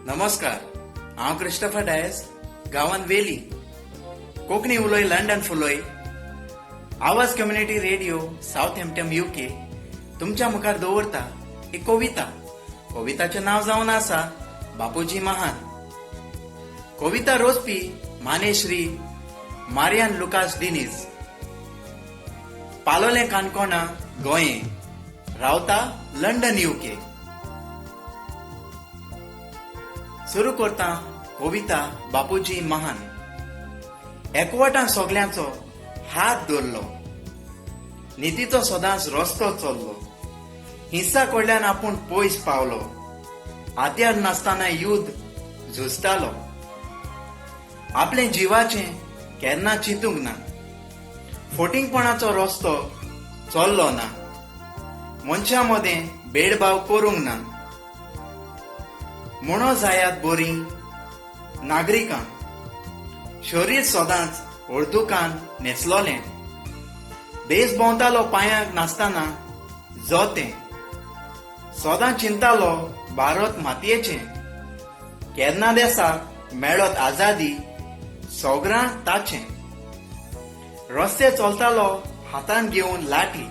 नमस्कार, हांव क्रिस्टोफर डायस, गांवांत वेली. कोंकणी उलय, लंडन फुलय. आवाज कम्युनिटी रेडिओ, साउथहॅम्प्टन, युके तुमच्या मुखार दवरता एक कविता. कविताचें नांव जावन आसा बापूजी महान. कविता रोजपी मानेश्री मारियान लुकास डिनीज, पालोलें, काणकोणा, गोंये, रावता लंडन, युके. सुरू करता कविता बापूजी महान. एकवटान सगल्यांचो हात धरलो, नितीचो सदांच रस्तो चल्लो, हिंसा कडल्यान आपूण पयस पावलो, हात्यार नासतना युद्ध झुजतालो, आपलें जिवाचें केन्ना चिंतूंक ना, फोटिंगपणाचो रस्तो चल्लो ना, मनशां मदें भेदभाव करूंक ना. म्हणो जायात बरीं नागरिकां. शरीर सदांच अर्दुकान न्हेसलोलें, देश भोंवतालो पांयांक नासतना जोतें, सदां चिंतालो भारत मातयेचें, केन्ना देसाक मेळत आजादी सोगरां ताचें. रस्ते चलतालो हातान घेवन लाठी,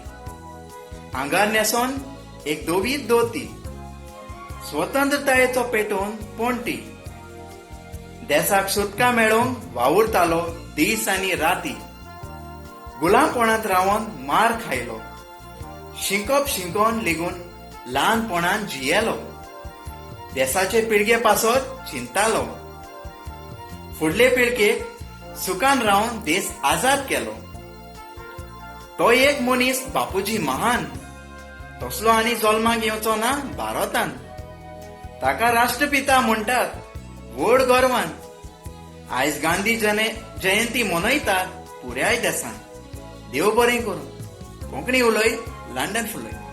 आंगार न्हेसोन एक धवी दोती, स्वतंत्रतायेचो पेटोवन पणटी, देसाक सुटका मेळोवंक वावुरतालो दीस आनी राती, गुलामपणांत रावन मार खायलो, शिंकप शिंकोन लेगून ल्हानपणान जियेलो, देसाचे पिळगे पासत चिंतालो, फुडले पिळगेक सुखान रावन देश आजाद केलो. तो एक मनीस बापूजी महान, तसलो आनी जल्माक येवचो ना भारतान. ताका राष्ट्रपिता म्हणटात व्हड गर्वान. आयज गांधी जयंती मनयतात पुराय देसान. देव बरें करूं. कोंकणी उलय, लंडन फुलय.